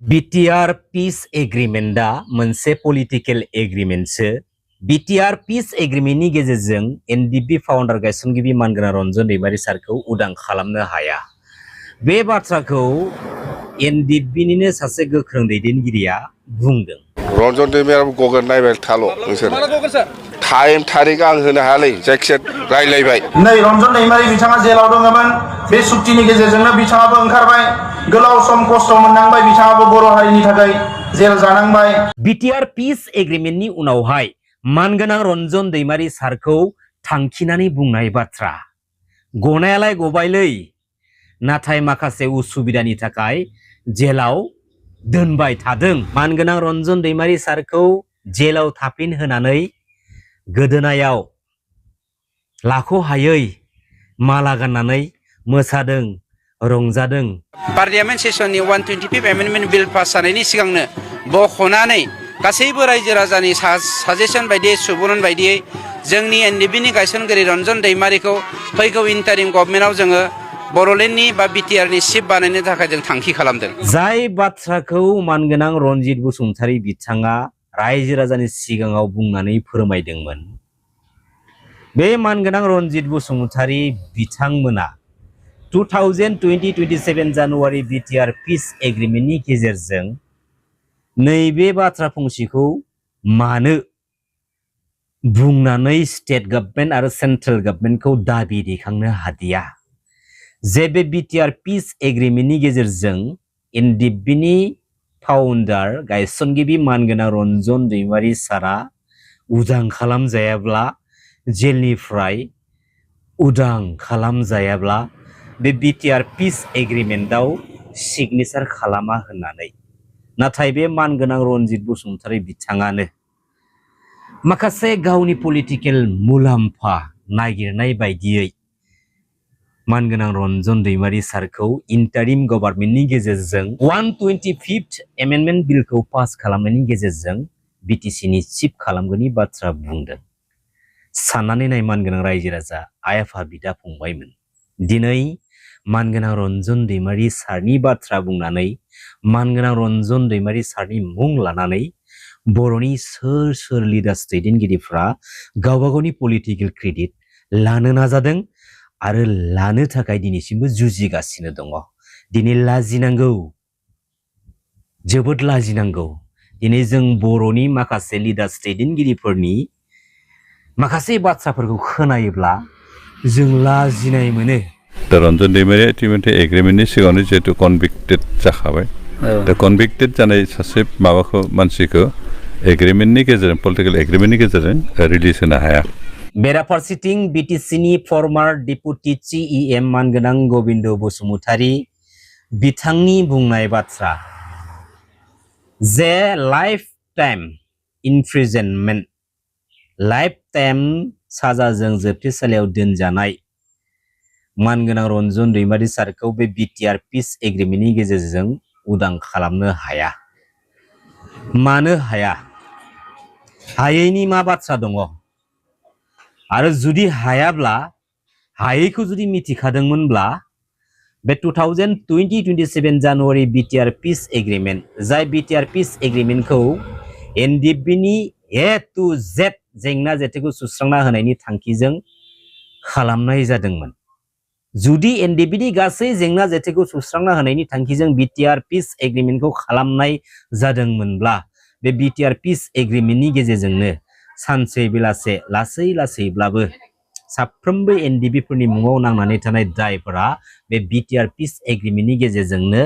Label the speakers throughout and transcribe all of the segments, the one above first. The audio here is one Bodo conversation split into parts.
Speaker 1: BTR Peace Agreement-आ मोनसे पलिटिकेल एग्रिमेन्टसो। BTR Peace Agreement-नि गेजेरजों NDP फाउन्डार गायसनगिरि मानगोनां रन्जन दैमारि सारखौ उदां खालामनो हाया। बे बाथ्राखौ NDP-निनो सासे गोख्रों दैदेनगिरिया बुंदों।
Speaker 2: रन्जन दैमारियाबो गगोन नायबाय थाल' नोंसोर टाइम थारिख आं होनो हायालै जायखिजाया रायलायबाय।
Speaker 3: नै रन्जन दैमारि बिथाङा जेलाव दङमोन बे सुक्तिनि गेजेरजोंनो बिथाङाबो ओंखारबाय गोलाव सम खस्थ' मोननांबाय बिथाङाबो बर' हारिनि थाखाय जेल जानांबाय। BTR
Speaker 1: Peace Agreement-नि उनावहाय मानगोनां रन्जन दैमारि सारखौ थांखिनानै बुंनाय बाथ्रा गनायालाय गबायलै नाथाय माखासे उसुबिदानि थाखाय जेलाव दोनबाय थादों। मानगोनां रन्जन दैमारि सारखौ जेलाव थाफिन होनानै गोदोनायाव लाख'हायै माला गाननानै मोसादों रंजादों।
Speaker 4: पार्लियामेन्ट सेसननि 125 एमेन्डमेन्ट बिल पास जानायनि सिगांनो बख'नानै गासैबो रायजो राजानि साजेसन बायदियै सुबुरुन बायदियै जोंनि NDP-नि गायसनगिरि रन्जन दैमारिखौ फैगौ इन्टारिम गभर्नमेन्टआव जोङो बर'लेण्डनि बा BTR-नि चिफ बानायनो थाखाय जों थांखि खालामदों।
Speaker 1: जाय बाथ्राखौ मानगोनां रनजित बसुमतारी बिथाङा रायजो राजानि सिगाङाव बुंनानै फोरमायदोंमोन। बे मानगोनां रनजित बसुमतारी बिथांमोना 2027 जानुवारि BTR Peace Agreement-नि गेजेरजों नैबे बाथ्रा फंसेखौ मानो बुंनानै स्टेट गभर्नमेन्ट आरो सेन्ट्रेल गभर्नमेन्टखौ दाबि दैखांनो हादिया जे बे BTR Peace Agreement-नि गेजेरजों NDP-नि फाउन्डार गायसनगिरि मानगोनां रन्जन दैमारि सारा उदां खालामजायाब्ला जेलनिफ्राय उदां खालामजायाब्ला बे BTR Peace Agreement-आव सिगनेचार खालामा होननानै। नाथाय बे मानगोनां रनजित बसुमतारी बिथाङानो माखासे गावनि पलिटिकेल मुलाम्फा नागिरनाय बायदियै मानगोनां रन्जन दैमारि सारखौ इन्टारिम गभर्नमेन्टनि गेजेरजों 125th एमेन्डमेन्ट बिलखौ पास खालामनायनि गेजेरजों BTC-नि चिफ खालामगोननि बाथ्रा बुंदों। साननानै नाय मानगोनां रायजो राजा आइ आफा बिदा फंबायमोन, दिनै मानगोनां रन्जन दैमारि सारनि बाथ्रा बुंनानै मानगोनां रन्जन दैमारि सारनि मुं लानानै बर'नि सोर सोर लिडार्स दैदेनगिरिफ्रा गावबा गावनि पलिटिकेल क्रेडिट लानो नाजादों आरो लानो थाखाय दिनैसिमबो जुजिगासिनो दङ। दिनै लाजिनांगौ, जोबोद लाजिनांगौ। दिनै जों बर'नि माखासे लिडार्स दैदेनगिरिफोरनि माखासे बाथ्राफोरखौ खोनायोब्ला जों लाजिनाय मोनो।
Speaker 5: दा रन्जन दैमारिया इतिमধ্যে एग्रिमेन्टनि सिगाङावनो जिहेतु कनभिक्टेड जाखाबाय। दा कनभिक्टेड जानाय सासे माबाखौ मानसिखौ एग्रिमेन्टनि गेजेरजों पलिटिकेल एग्रिमेन्टनि गेजेरजों रिलिज होनो हाया।
Speaker 1: बेराफारसेथिं BTC-नि फर्मार डेपुटि CEM मानगोनां गबिन्द बसुमतारी बिथांनि बुंनाय बाथ्रा जे लाइफ टाइम इनप्रिजनमेन्ट लाइफ टाइम साजाजों जोबथेसालियाव दोनजानाय मानगोनां रन्जन दैमारि सारखौ बे BTR Peace Agreement-नि गेजेरजों उदां खालामनो हाया। मानो हाया? हायैनि मा बाथ्रा दङ? आरो जुदि हायाब्ला हायैखौ जुदि मिथिखादोंमोनब्ला बे 2027 जानुवारि BTR Peace Agreement जाय BTR Peace Agreement-खौ NDP-नि A to Z जेंना जेथोखौ सुस्रांना होनायनि थांखिजों खालामनाय जादोंमोन। जुदि NDP-नि गासै जेंना जेथोखौ सुस्रांना होनायनि थांखिजों BTR Peace Agreement-खौ खालामनाय जादोंमोनब्ला बे BTR Peace Agreement-नि गेजेरजोंनो सानसे बेलासे लासै लासैब्लाबो साफ्रोमबो NDP-फोरनि मुङाव नांनानै थानाय दायफोरा बे BTR Peace Agreement-नि गेजेरजोंनो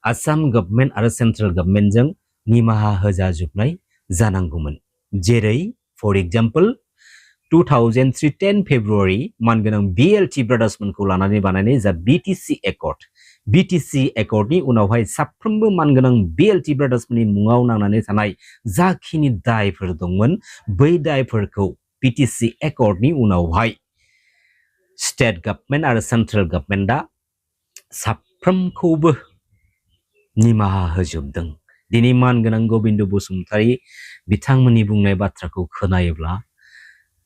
Speaker 1: आसाम गभर्नमेन्ट आरो सेन्ट्रेल गभर्नमेन्टजों निमाहा होजाजोबनाय जानांगौमोन। जेरै फर एग्जाम्पल 2010 फेब्रुवारि मानगोनां BLT ब्रादार्समोनखौ लानानै बानायनाय जा BTC एकर्डनि उनावहाय साफ्रोमबो मानगोनां BLT ब्रादार्समोननि मुङाव नांनानै थानाय जाखिनि दायफोर दंमोन बै दायफोरखौ BTC एकर्डनि उनावहाय स्टेट गभर्नमेन्ट आरो सेन्ट्रेल गभर्नमेन्टआ साफ्रोमखौबो निमाहा होजोबदों। दिनै मानगोनां गबिन्द बसुमतारी बिथांमोननि बुंनाय बाथ्राखौ खोनायोब्ला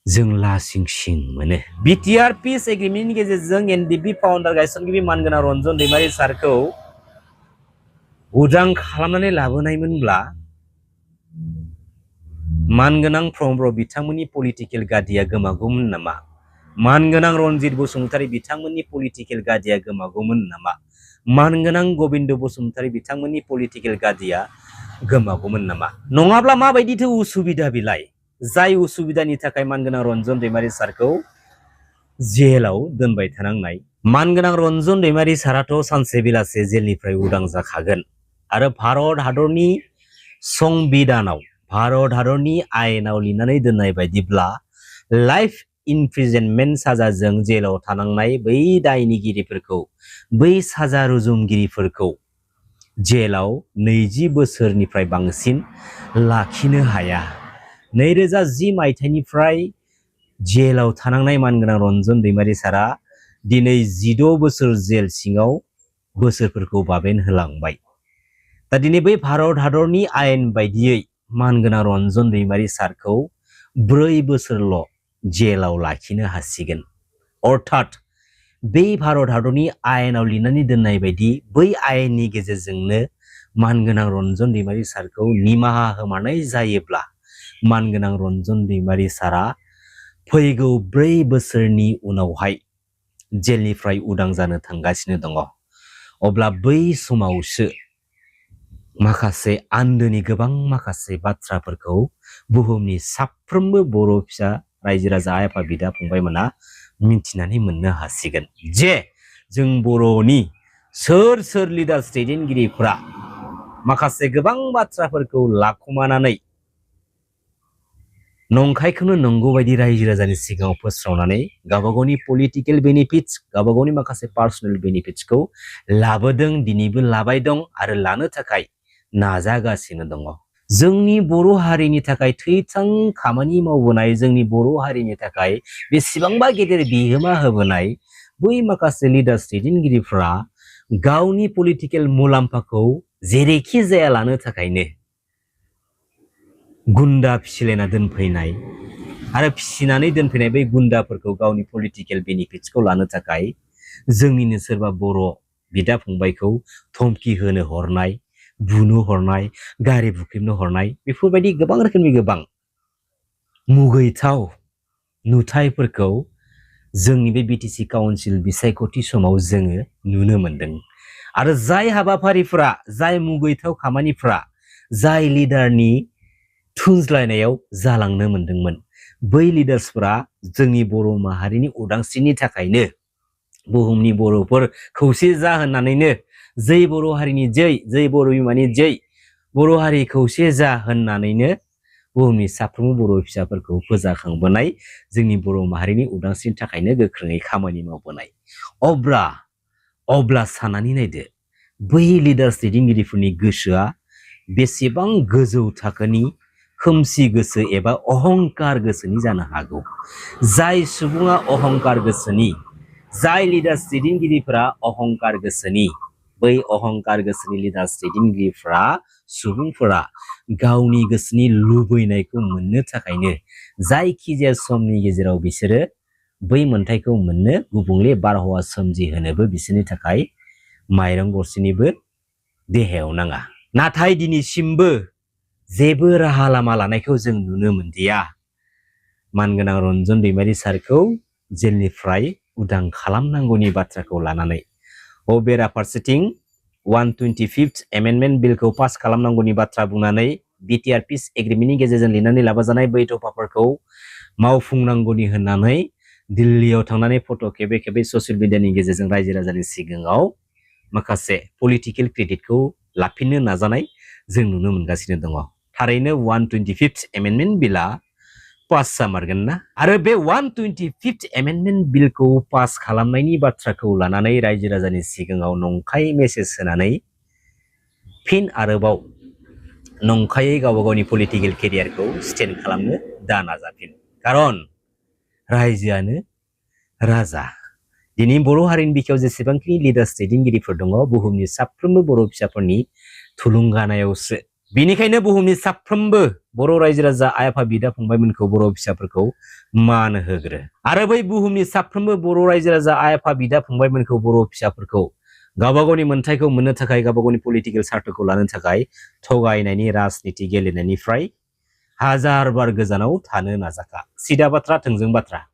Speaker 1: जों लासिं सिं मोनो। BTR Peace Agreement-नि गेजेरजों NDP फाउन्डार गायसनगिरि मानगोनां रन्जन दैमारि सारखौ उदां खालामनानै लाबोनायमोनब्ला मानगोनां प्रमब्र बिथांमोननि पलिटिकेल गादिया गोमागौमोन नामा? मानगोनां रनजित बसुमतारी बिथांमोननि पलिटिकेल गादिया गोमागौमोन नामा? मानगोनां गबिन्द बसुमतारी बिथांमोननि पलिटिकेल गादिया गोमागौमोन नामा? नङाब्ला माबायदिथो उसुबिदा बिलाय जाय उसुबिदानि थाखाय मानगोनां रन्जन दैमारि सारखौ जेलाव दोनबाय थानांनाय? मानगोनां रन्जन दैमारि साराथ' सानसे बेलासे जेलनिफ्राय उदां जाखागोन आरो भारत हादरनि संबिधानाव भारत हादरनि आयेनाव लिरनानै दोननाय बायदिब्ला लाइफ इनप्रिजनमेन्ट साजाजों जेलाव थानांनाय बै दायनिगिरिफोरखौ बै साजा रुजुमगिरिफोरखौ जेलाव 20 बोसोरनिफ्राय बांसिन लाखिनो हाया। 2010 मायथाइनिफ्राय जेलाव थानांनाय मानगोनां रन्जन दैमारि सारा दिनै 16 बोसोर जेल सिङाव बोसोरफोरखौ बाबेन होलांबाय। दा दिनै बै भारत हादरनि आयेन बायदियै मानगोनां रन्जन दैमारि सारखौ 4 बोसोरल' जेलाव लाखिनो हासिगोन। अर्थात बै भारत हादरनि आयेनाव लिरनानै दोननाय बायदि बै आयेननि गेजेरजोंनो मानगोनां रन्जन दैमारि सारखौ निमाहा होमारनाय जायोब्ला मानगोनां रन्जन दैमारि सारा फैगौ 4 बोसोरनि उनावहाय जेलनिफ्राय उदां जानो थांगासिनो दङ। अब्ला बै समावसो माखासे आन्दोनि गोबां माखासे बाथ्राफोरखौ बुहुमनि साफ्रोमबो बर' फिसा रायजो राजा आइ आफा बिदा फंबायमोना मिथिनानै मोननो हासिगोन जे जों बर'नि सोर सोर लिडार्स दैदेनगिरिफोरा माखासे गोबां बाथ्राफोरखौ लाखुमानानै नंखायखौनो नंगौ बायदि रायजो राजानि सिगाङाव फोस्रावनानै गावबागावनि पलिटिकेल बेनिफिट्स गावबागावनि माखासे पार्सनेल बेनिफिट्सखौ लाबोदों, दिनैबो लाबाय दं आरो लानो थाखाय नाजागासिनो दङ। जोंनि बर' हारिनि थाखाय थैथां खामानि मावबोनाय, जोंनि बर' हारिनि थाखाय बेसेबांबा गेदेर बिहोमा होबोनाय बै माखासे लिडार्स दैदेनगिरिफ्रा गावनि पलिटिकेल मुलाम्फाखौ जेरैखि जाया लानो थाखायनो गुन्दा फिसिलायना दोनफैनाय आरो फिसिनानै दोनफैनाय बै गुन्दाफोरखौ गावनि पलिटिकेल बेनिफिट्सखौ लानो थाखाय जोंनिनो सोरबा बर' बिदा फंबायखौ धमकी होनो हरनाय, बुनो हरनाय, गारि बुख्रेबनो हरनाय, बेफोरबायदि गोबां रोखोमनि गोबां मुगैथाव नुथायफोरखौ जोंनि बे बिटिसि काउन्सिल बिसायख'थि समाव जोङो नुनो मोनदों। आरो जाय हाबाफारिफोरा, जाय मुगैथाव खामानिफोरा जाय लिडारनि थुनज्लायनायाव जालांनो मोनदोंमोन, बै लिडार्सफोरा जोंनि बर' माहारिनि उदांस्रिनि थाखायनो बुहुमनि बर'फोर खौसे जा होननानैनो जै बर' हारिनि जै, जै बर' बिमानि जै, बर' हारि खौसे जा होननानैनो बुहुमनि साफ्रोमबो बर' फिसाफोरखौ फोजाखांबोनाय, जोंनि बर' माहारिनि उदांस्रिनि थाखायनो गोख्रोङै खामानि मावबोनाय। अब्ला साननानै नायदो बै लिडार्स दैदेनगिरिफोरनि गोसोआ बेसेबां गोजौ थाखोनि खोमसि गोसो एबा अहंकार गोसोनि जानो हागौ। जाय सुबुङा अहंकार गोसोनि, जाय लिडार्स दैदेनगिरिफोरा अहंकार गोसोनि, बै अहंकार गोसोनि लिडार्स दैदेनगिरिफ्रा सुबुंफोरा गावनि गोसोनि लुबैनायखौ मोननो थाखायनो जायखिजाया समनि गेजेराव बिसोरो बै मोन्थायखौ मोननो गुबुंले बारहावा सोमजिहोनोबो बिसोरनि थाखाय माइरं गरसेनिबो देहायाव नाङा। नाथाय दिनैसिमबो जेबो राहा लामा लानायखौ जों नुनो मोनदिया। मानगोनां रन्जन दैमारि सारखौ जेलनिफ्राय उदां खालामनांगौनि बाथ्राखौ लानानै बेराफारसेथिं 125th एमेन्डमेन्ट बिलखौ पास खालामनांगौनि बाथ्रा बुंनानै बिटिआर पिस एग्रिमेन्टनि गेजेरजों लिरनानै लाबोजानाय बै दफाफोरखौ मावफुंनांगौनि होननानै दिल्लीयाव थांनानै फट' खेबै खेबै ससियेल मिडियानि गेजेरजों रायजो राजानि सिगाङाव माखासे पलिटिकेल क्रेडिटखौ लाफिननो नाजानाय जों नुनो मोनगासिनो दङ। थारैनो 125th एमेन्डमेन्ट बिला पास जामारगोन ना? आरो बे 125th एमेन्डमेन्ट बिलखौ पास खालामनायनि बाथ्राखौ लानानै रायजो राजानि सिगाङाव नंखाय मेसेज होनानै फिन आरोबाव नंखायै गावबा गावनि पलिटिकेल केरियारखौ स्टेन्ड खालामनो दा नाजाफिन। खारन रायजोआनो राजा। दिनै बर' हारिनि बिखायाव जेसेबांखिनि लिडार्स दैदेनगिरिफोर दङ, बुहुमनि साफ्रोमबो बर' फिसाफोरनि थुलुंगानायावसो। बेनिखायनो बुहुमनि साफ्रोमबो बर' रायजो राजा आइ आफा बिदा फंबायमोनखौ, बर' फिसाफोरखौ मान होग्रो। आरो बै बुहुमनि साफ्रोमबो बर' रायजो राजा आइ आफा बिदा फंबायमोनखौ, बर' फिसाफोरखौ गावबा गावनि मोन्थायखौ मोननो थाखाय गावबा गावनि पलिटिकेल सार्थखौ लानो थाखाय थगायनायनि राजनिति गेलेनायनिफ्राय हाजार बार गोजानाव थानो नाजाखा सिदा बाथ्रा थोंजों बाथ्रा